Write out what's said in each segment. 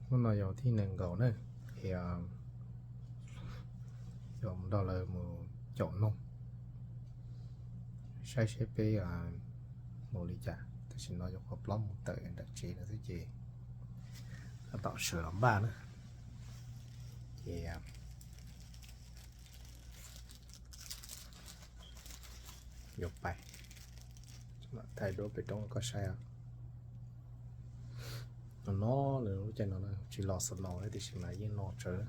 Hnub no yog thib nees nkaum na, es yog mus nrog lawv mus caum noog, saib seb peb mus li cas. Tam sim no yog qhov plaub mus tawm nram tsev lawm xwb ces tab tom sawv los npaj na, ces yuav pais thaij duab pem roob koj saib. No no, lub caij no tsis los snow tiam sis mas yeej no tsawv.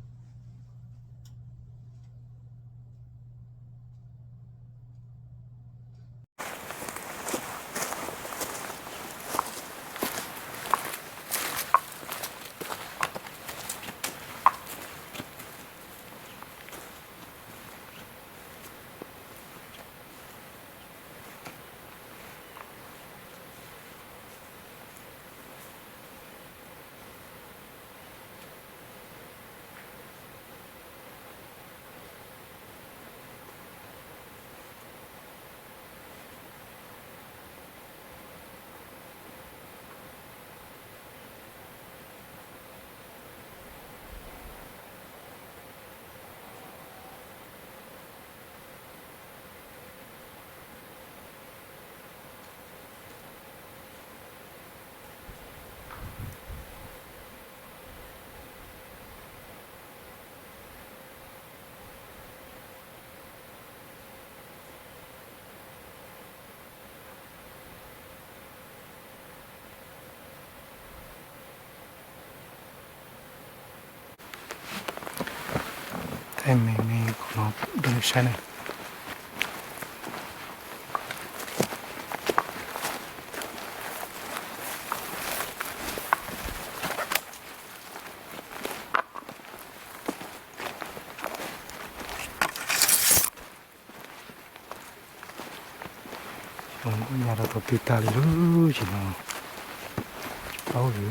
Thaij me me qhov no rau nej saib ne. Zoo nkauj nyab rau tau tij tag li lub sim no. Paub li.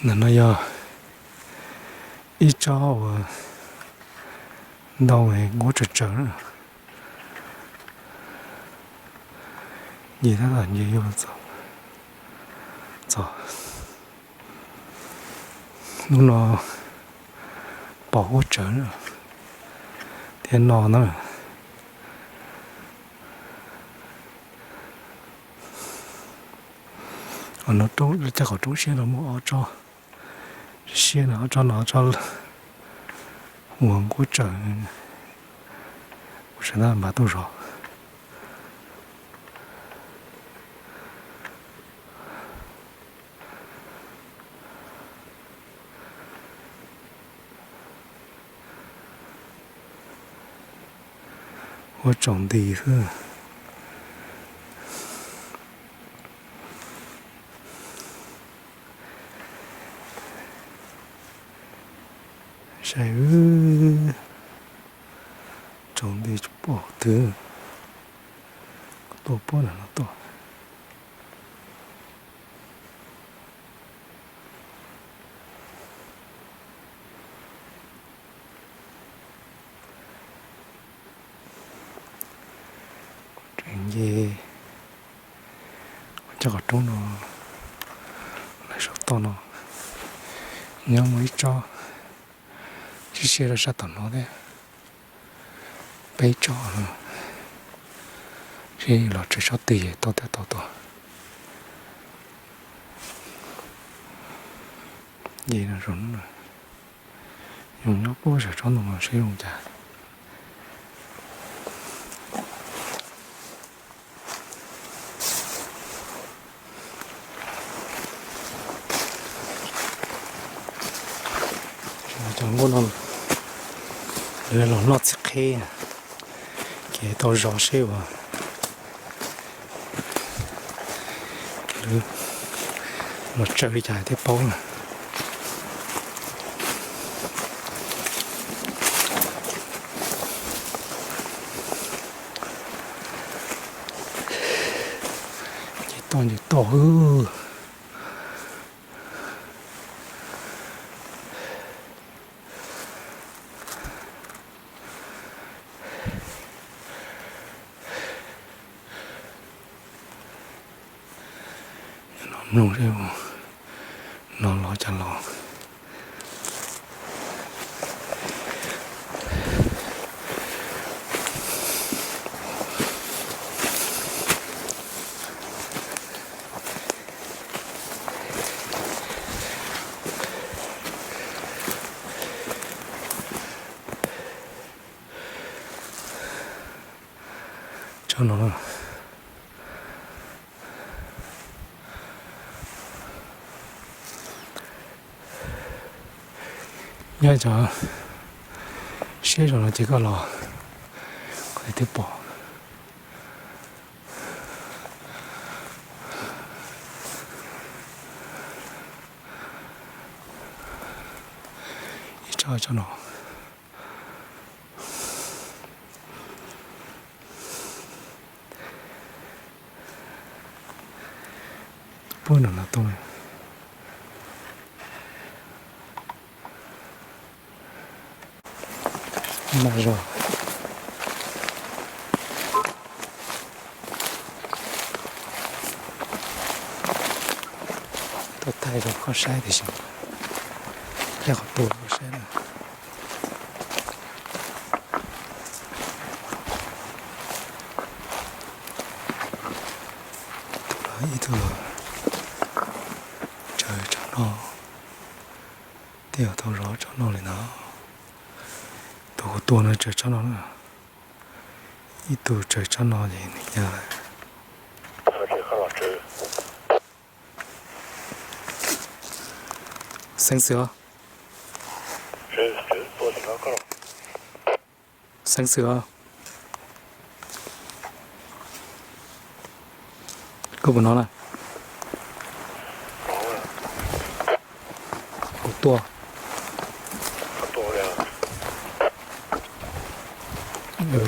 Ntawm no yog ib tsob uas ntau nquab tsawv tsawv na. Nce tab tom nce yuav txog, txog hnub no pom nquab tsawv thiab no na. Cov qhov roob siab no muaj ob tsob siab no, ob tsob no ob tsob uas nquab tsawv, kuv sawv tab npaj tuaj zov. Ua tsaus nti xwb. Saib, tsaus nti tsis pom twg, tuaj puag nram no tuaj. Tseem nce cov qhov roob no, lawv saum toj no nyob muaj ib tsob sib siab rau sab tom no thiab. Peb tsob no, sib los tsev tsob twg tau thiab tau tau. Nce no zoo, yus nyob puag saum tsob ntoo no seb zoo cas. Cov nkuaj no lawv los noj txiv qheb, ces tau zov seb uas lawv los tsaws li cas thiaj paub na. Ces toj ncws toj hwb. No mloog seb no los cas los. Tsob no, nyob cov siab zog no ces koj los koj twb pom. Ib tsob, tsob no. Puag nram no tuaj. Mas zog. Tuaj thaij rau koj saib tiam sis yog qhov tuag koj saib na. Ib tug los, ib tug los tsaws tsob no, tej zaum tau zov tsob no li ntawd. Tus kuv tua no tsaws tsob no na, ib tug tsaws tsob no ces nws ya lawm. Xeeb xwm os. Xeeb xwm os. Koj puas hnov na? Kuv tua.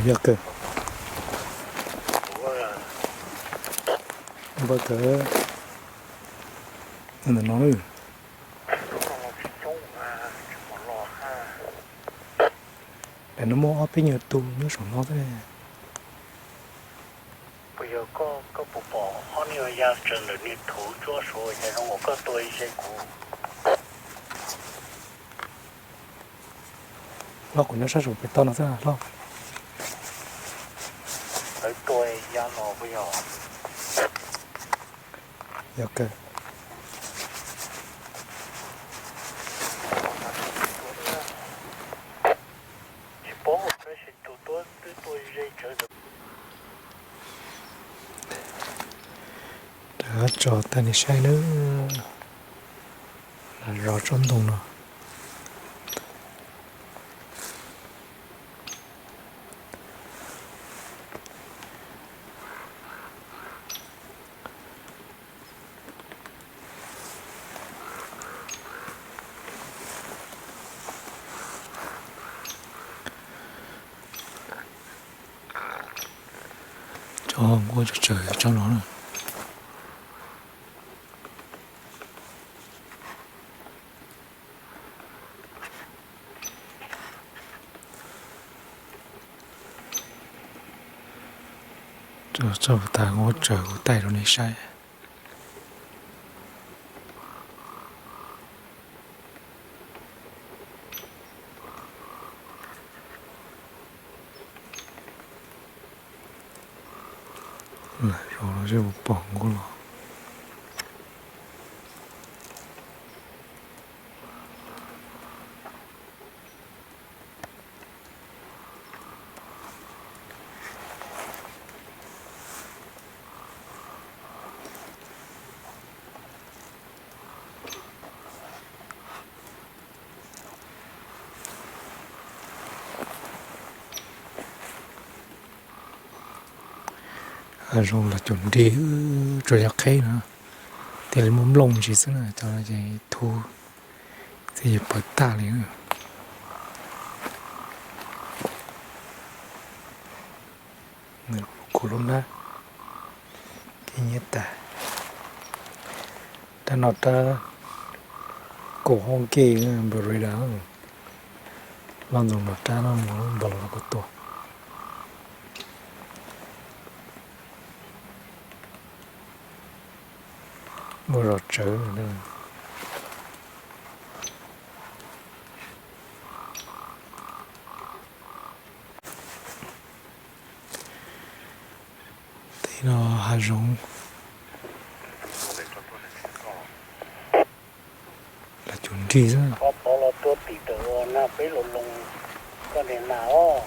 Yog kawg. Npawg kawg, ntawm no. Daim no muaj ob peb nyuag tus nyob saum no thiab. Puas yog koj, koj puas pom ob niag ya tsaws ntawm niag thuv tsuab suav ces zoo uas koj tua ib ze kuv? Hlob, kuv nyob sab saum pem toj no xwb hlob. Lawv tua ya los puas yog? Yog kawg. Tsis paub tab sis tus tuab twb tua ze tsawv ntawd. Rov qab tso tag nej saib nawb. Zov tsob ntoo no. Tsob nkuaj tsaws tsob no na. Tso tas nkuaj tsaws kuv taij rau nej saib. Zov los seb puas pom nkuaj los. Zoo los cov nrig tsuas yog qheb no, thiaj li muaj nplooj ntsis xwb na, cov no ces thu thiaj yuav pawv tag li. Kuv lub nab kev nyiab tas. Rab no rab kaum hauv ke npaum li das, loj ntxoov no rab no mus npaum li kuv tua. Muaj zog tsawv. Tej no hav zoov. Los cuag nrig xwb. Pov los tua tim tawm uas nag peb los loo, koj niam nas os.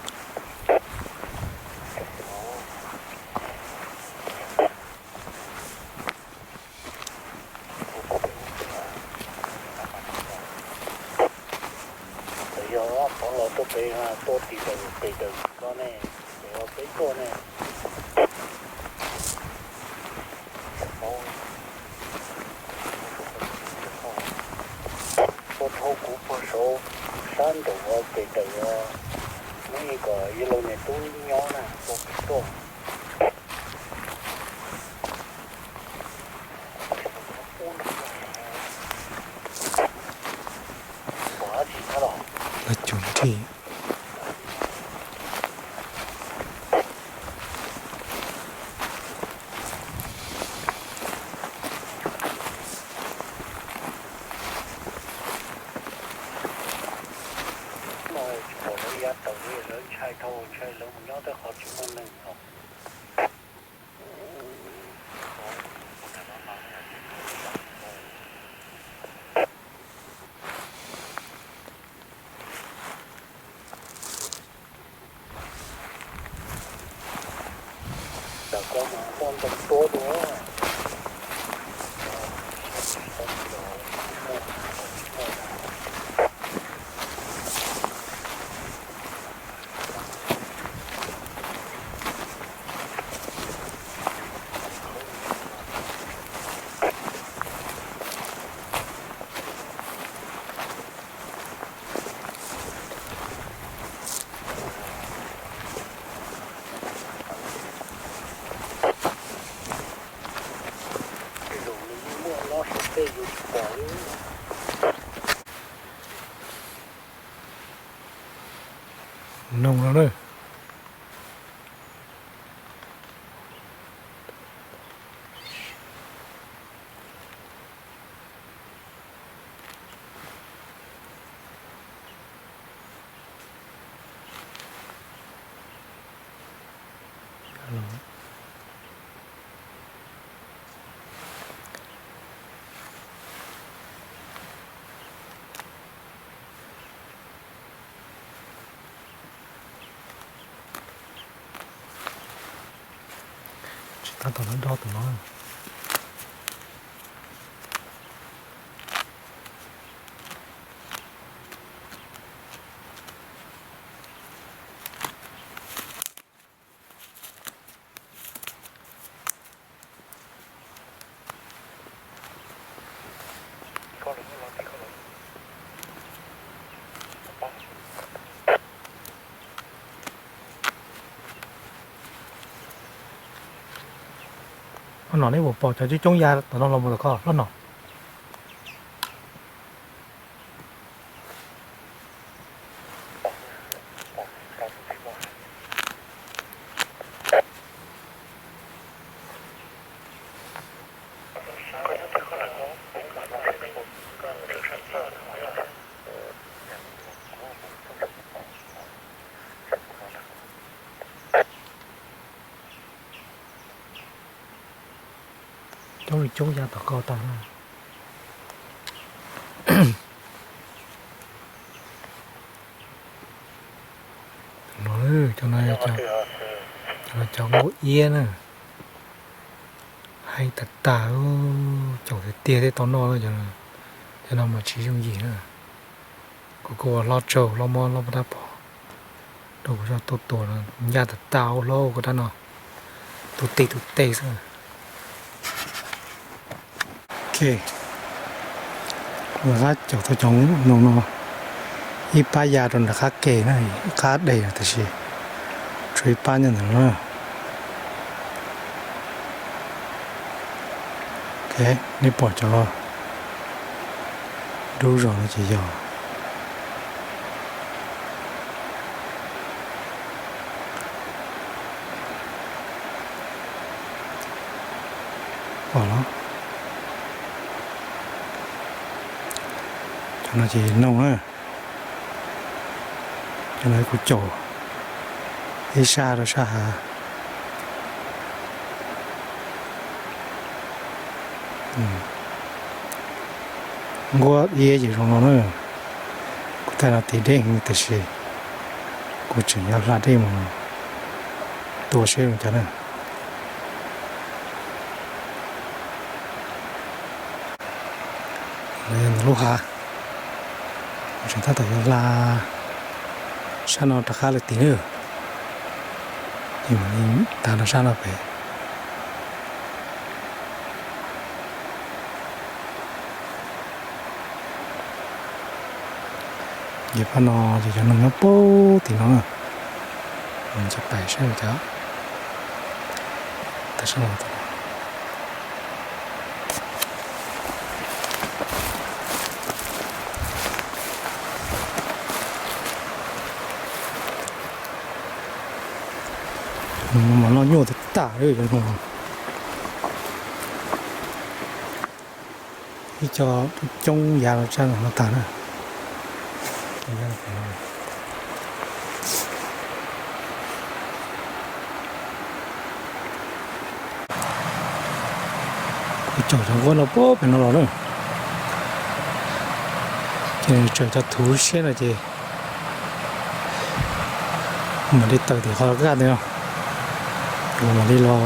Txawm yog pov los tuaj pem, tuaj tim tawm pem tawm ko ne, txawm yog peb tuaj ne. Puag thaum kuv puag saud sab nraum pem tawm, muab kom yog laus niam tub nyob na, tuaj pem tuaj. Los cuag nrig. Tsis pom lawv ya tawm li, lawv ntshai dhau, ntshai lawv mus nyob tej qhov tsis muaj neeg os. Tej zaum nws yeej muaj hlob saum tej yus tsis pom li. Noog no na. Tsis tab tom lawv do tus no. Hlob no neb puas pom cov coob coob ya tom no los mus tom koj hlob no? Coob li coob ya tom koj tag na. No, cov no, cov no cov nkuaj iab na. Heev tag tag, caum tiag tiag thiab tau noj. Cov no mas tsis yooj yim na. Kuv kuj ua hlob tsaug hlob mob hlob mob dab phom rau kuv zoj tuaj tua no, ncaj tag tag ua hlob ua kuv rab no. Tu tej tu tej xwb. Ok, lawv qab caum tau cov noog no ib pab ya rau nram qab ke na, qab deg tiam sis tshuav ib pab nyob ntawm no na. Ok, nej pom cov dub zog no ces yog pom los, cov no ces noog na. Cov no kuv caum ib sab rau sab hav. Nquab iab ces zoo no na. Kuv thaij no tiv deb heev tiam sis kuv tseem yuav hla dej mus tua seb zoo cas na. Lub hav, kuv tseem tab tom yuav hla sab no rov qab lawm tim na. Ces mam li tav rau sab no pem. Ces pab no ces cov noog nyob puag tim no na. Cov pais saib cov tas sab no. Noog no mas noj nyuaj tag tag li cov noog no. Ib co coob ya los tsa no tag na. Kuv caum cov nquab no puag pem no los na. Ces tsaws cov thuv siab no ces mam li taws tim qhov kaj ntawd no, mam li los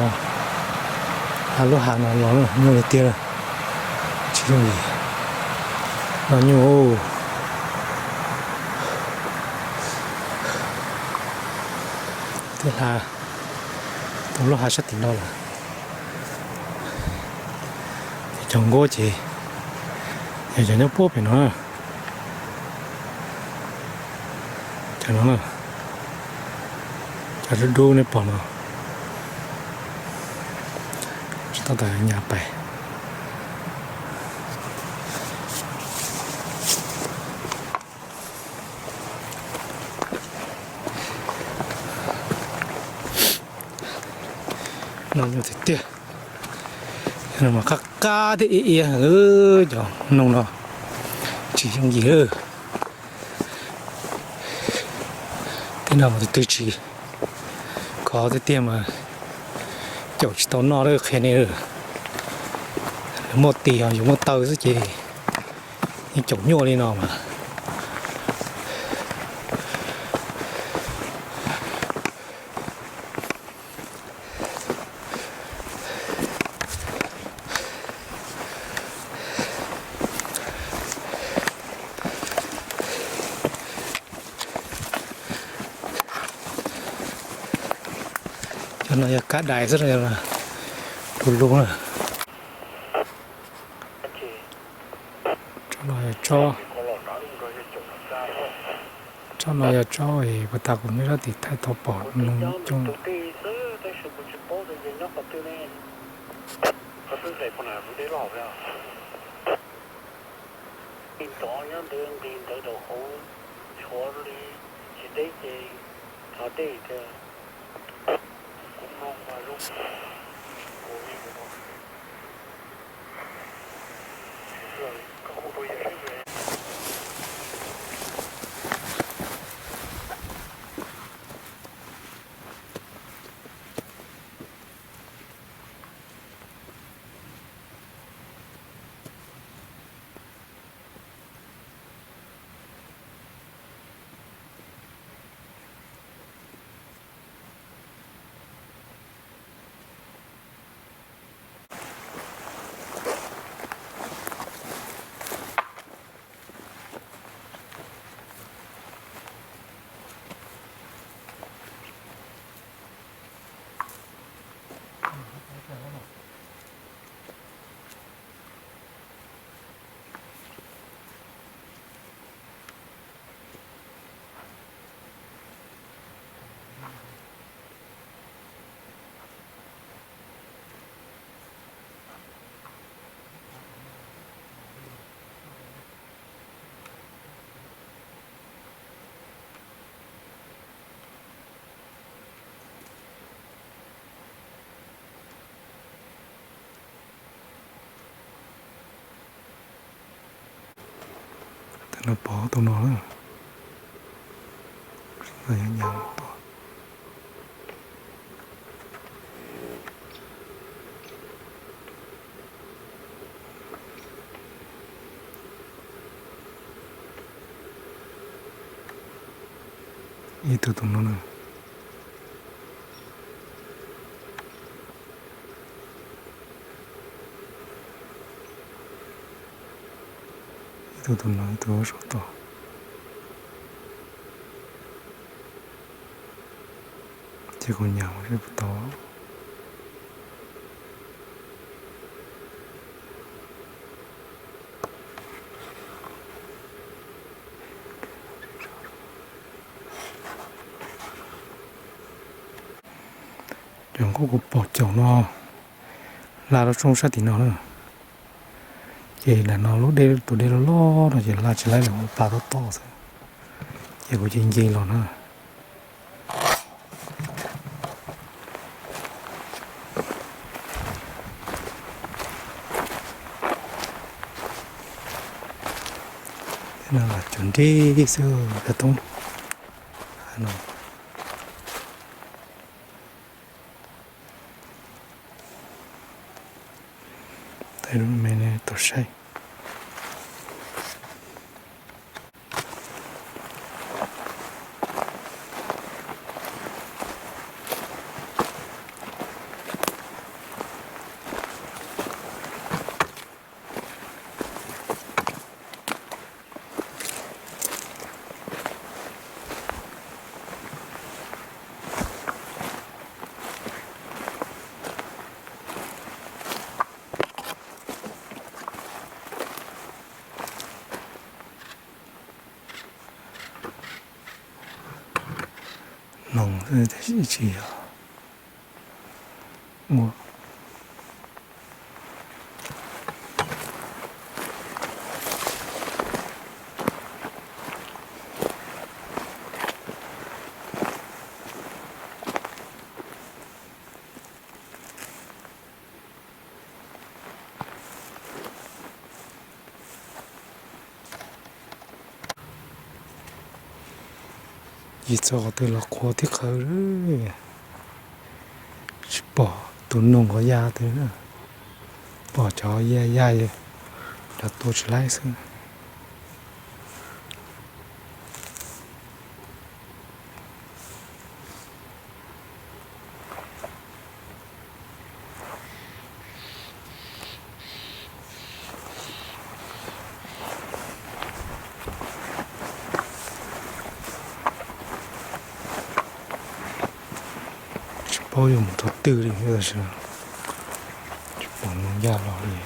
hla lub hav no los nyuaj li tiag. Tsis yooj yim, noj nyuaj. Twb hla tau lub hav sab tim no lawm. Ces cov nquab ces yog cov nyob puag pem no na. Cov no na, cov dub dub nej pom no, tsis tab tom nyas pais. Noj nyuaj tiag tiag. No mas qab qab thiab iab iab, cov noog no tsis yooj yim. Tej no mas tus twg tsis khov tiag tiag mas caum tsis tau noj lawm, qhia nej. Lawv muaj tis, yus muaj taw xwb ces yeej caum nyuaj li no mas. Cov no yog kab dais xwb, du lug na. Tsob no yog tsob, tsob no yog tsob puag ta kuv nyob sab tim thaij tau pom noog coob. Nqis ntov nyob ntawd nqis ntawd rau hauv tshuav li tsis deb ces thov dej tias kuv mloog mas zoo. Los pom tus no na. Ib tug tus no na. Ib tug tus no, ib tug saum tod. Ces kuv nyam ua seb puas tau. Cov nkuaj kuv pom caum no hla rau rooj sab tim no na. Ces lam no lub dej, tus dej loj loj no ces hla tsis laib lawm, ua pa tob tob xwb. Ces kuv cia nce los na. Cov nrij xwb, cov toob no. Tau saib. Noog xwb tab sis tsis yog. Yim txog qhov twg los qhuav tib qhawv, tsis pom tus noog qhov ya twg, pom cov ya ya, cov tua tsis laib xwb. Tsis paub yuav mus thaum twg li, tsis pom noog ya los li.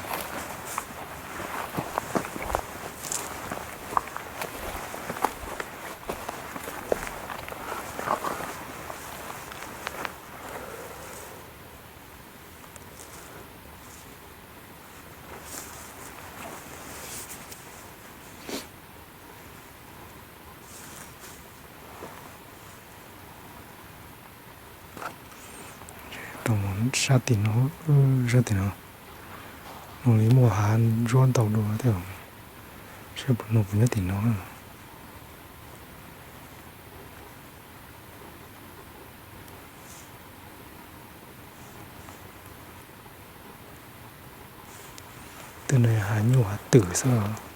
Sab tim no, sab tim no, no li muaj hav ntsuab ntau dua thiab, seb puas noog puas nyob tim no. Tej no hav nyuj hav twm xwb os.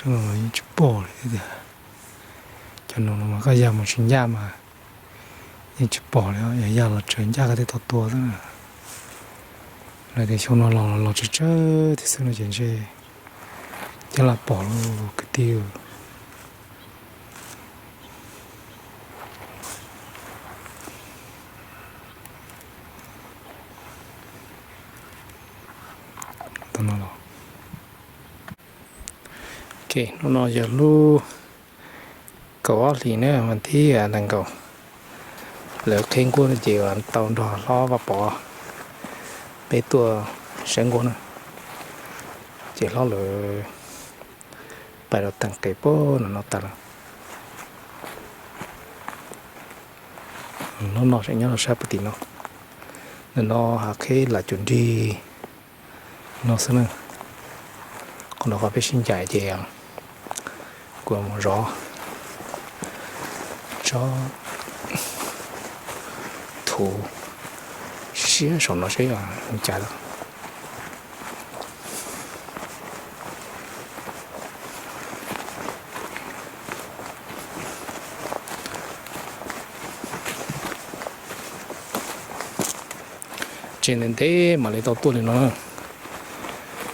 Teb chaws no los yeej tsis pom li thiab tiag. Cov no no mas koj ya mus tsis ncaj mas yeej tsis pom li, yog ya los tseem ncaj koj tej tau tua xwb na. Lawv tias xyoo no los los tsawg tsawg thiab xwb no ces ntshe coj los pom lauj kwv tij. Ok, hnub no yog lub kaum ob hlis na, vas thib nees nkaum. Lawv qhib nkuaj no ces tau nrog hlob Vaj Pov peb tuaj saib nkuaj na. Ces hlob lawv pais rau tag qes puag nram no tas lawm. Hlob no tseem nyob rau sab puag tim no. Ntawm no hav qhib Lam Cuam Nrig no xwb na. Qhov no qhov peb sib ncaim ces kuv mus zov tsob thuv siab saum no seb yog li cas lawm. Tseem ntev ntev mam li tau tuaj li no,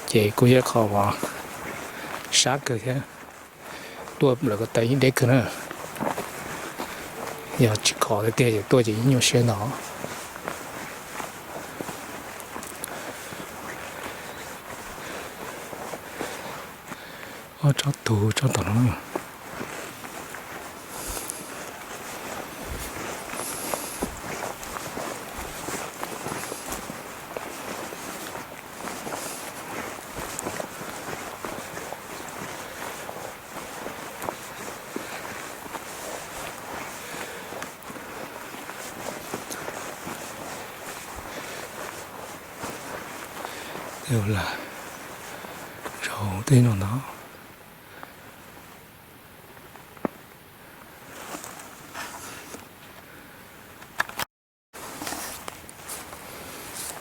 ces kuj yog qhov uas sab kawg thiab. Tuaj lawm ko taw yeej deb kawg na. Yog tsis khov tiag tiag ces tuaj ces yeej nyuaj siab ntau. Ob tsob tug tsob tom no. Tej lam zaum tej no ntag.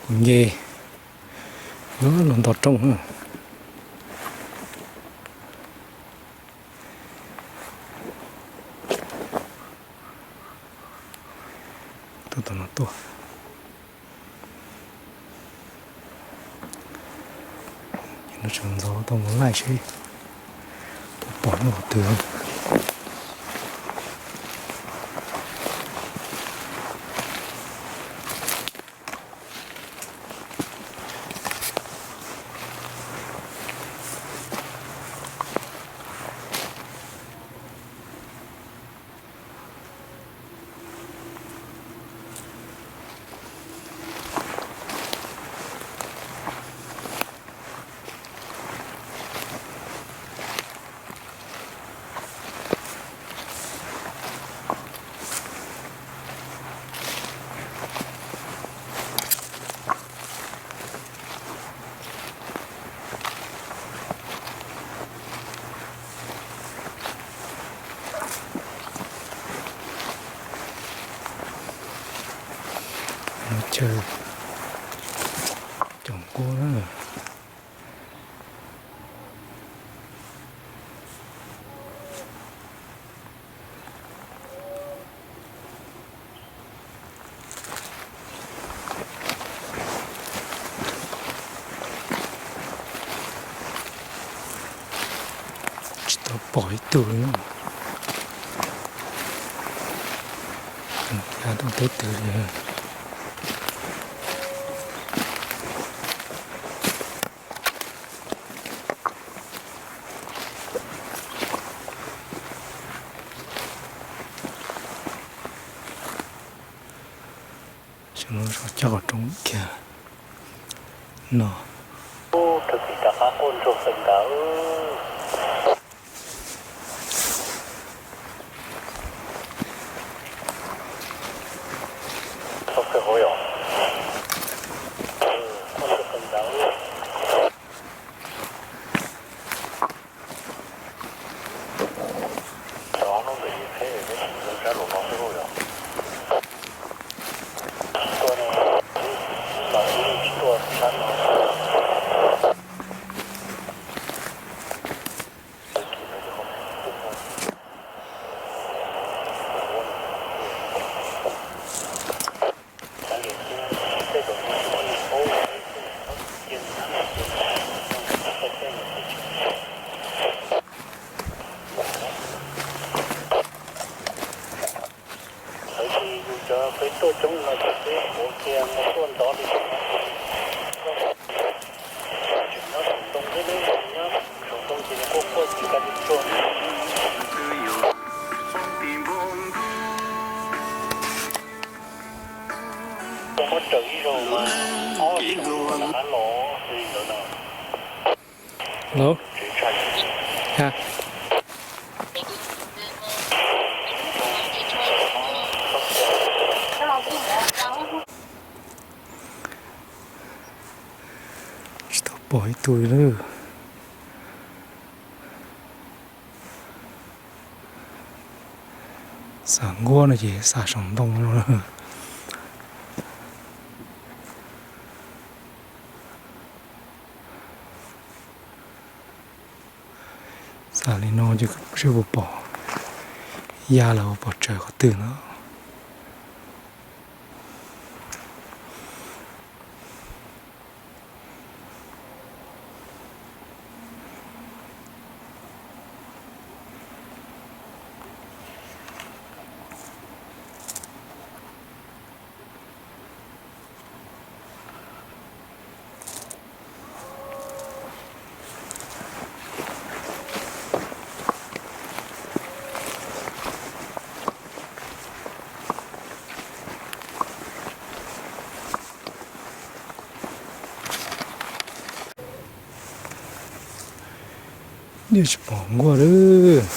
Kuv nce nyob los nto rooj na. Tuaj tom no tuaj. Ces no tseem ntxov tau mus laij seb puas pom nyob qhov twg. Chaw cov nkuaj na. Tsis tau pom ib tug li. Tau teb twg li. Xyov no coj qhov rooj kiag no. Ub, rau txiv rov qab quaj ntsuag feem ntawd. Tau kawg hauv yom. Quaj ntsuag feem ntawd. Rov hnub ntawd ib qheb peb sim mus sab laum no xwb lauj yom. Tuaj no, los ib tsis tuaj sab no. Lawv tsis yus cov peb tuaj coob no ces peb ua kiag mus tuaj ntxov li no. Hello. Ha. Tsis tau pom ib tug li lawm. Xa nkuaj no ces xa saum ntoo no. Xa li no ces seb puas pom ya los pom tsaws qhov twg no. Niaj tsis pom nkuaj lawm.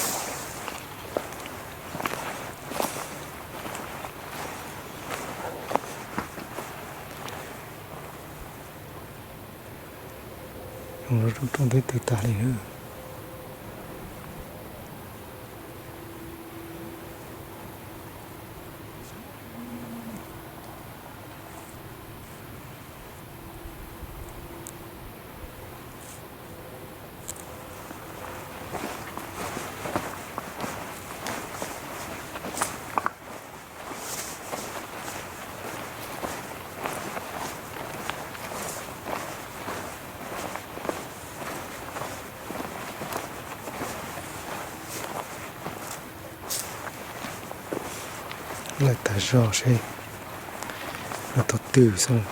Zoo roob twb tws tag li na. Lawm tas zog seb lawv tau twg xwb.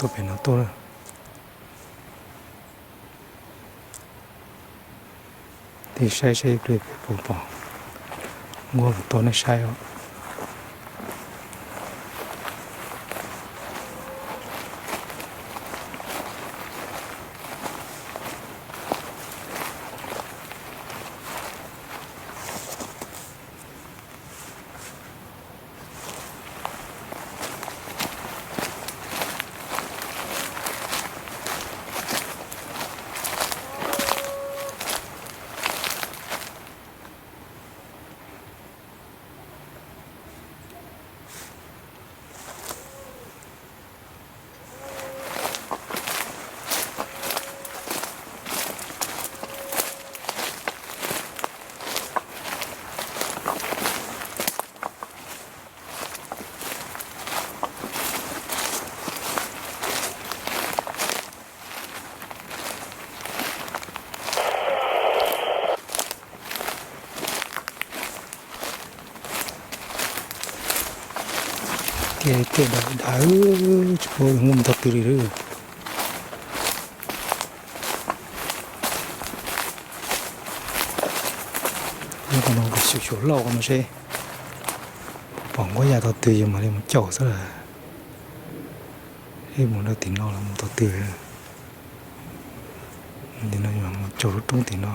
Tuaj pem no tuaj na. Tig saib saib ib pliag puas pom nkuaj mus tuaj nej saib os. Tiaj tiaj dav dav, tsis paub muaj mus tau twg li lawm. Nyob qhov no xyuas xyuas lauj qhov no seb pom nkuaj ya tau twg yus mam li mus caum xwb lawm. Seb mus rau tim no los mus tau twg. Tim no yus mam mus caum lub roob tim no.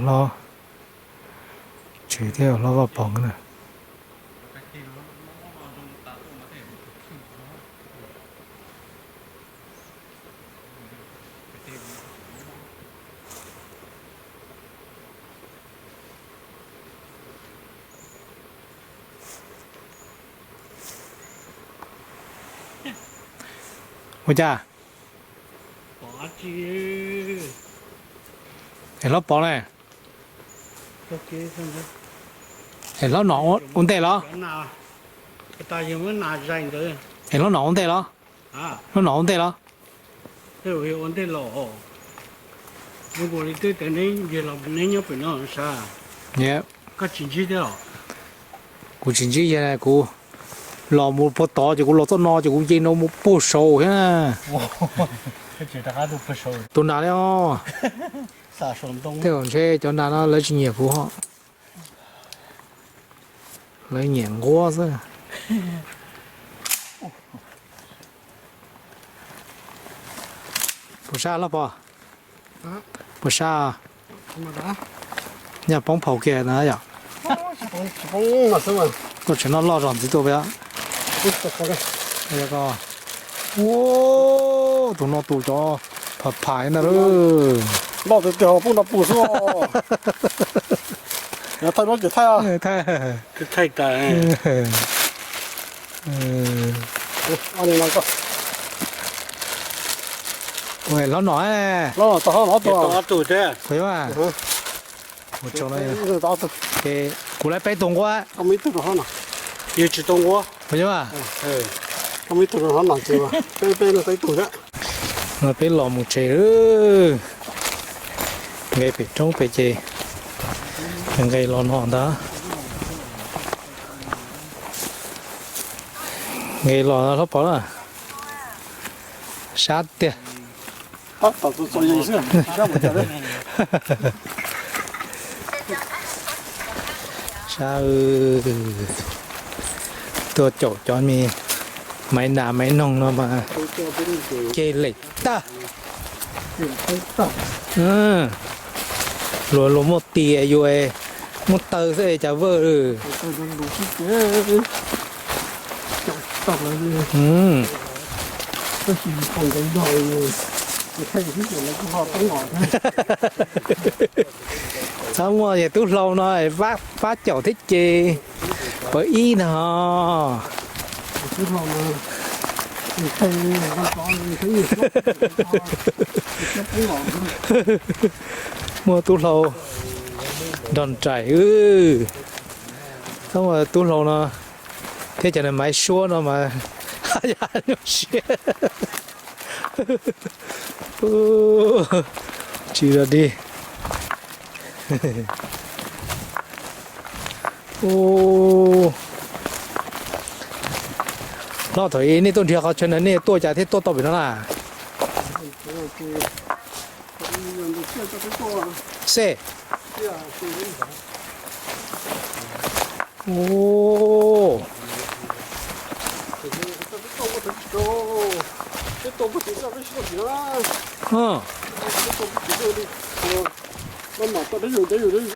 Hlob, tsev thiab hlob Vaj Pov na. Ua cas? Es hlob Pov ne? Es hlob Nom ua ntej los? Es hlob Nom ua ntej los? Kuv tsis ntsib yag, kuv los mus puag tod ces kuv los txoj no ces kuv nce no mus puag saud thiab. Tus nas li os. Tej zaum ntshe cov nas no lawv tsis nyiam kuv ho. Lawv nyiam nquab xwb. Puas sab hlob Pov? Puas sab? Nyaj poob phau kiag na yom. Tuaj tsev no loj zog ntxiv tuaj peb. Ua, tus no tus cov pham pham ntag lauj. Loj tiag tiag poob nrov pus xwb. Yog thaij duab ces thaij. Thaij tas. Hlob Nom, hlob Nom tau ob tug thiab. Ces kuv lawv peb tug nquab. Yus tsis tau nquab. Puas yog? Peb los mus tsev, nqe pem roob pem ces nqe los no ntag. Nqe los hlob Pov na. Sab tiag. Sab, tuaj caum cov me maiv nas maiv noog no mas ceg lem tag. Luag luag muaj tias yuav muaj taw xwb cas vwj. Txhob muaj yog tub hlau no pab caum thiab ces pab ib ntag. Muaj tub hlau nrog nraim, txhob muaj tub hlau no thiab cov maiv suab no mas haj yam nyuaj siab. Tsis zog dig. Hlob, thaum nej tuaj nrhiav qhov chaw no nej tuaj cas thiaj tuaj tau pem no na? Xej.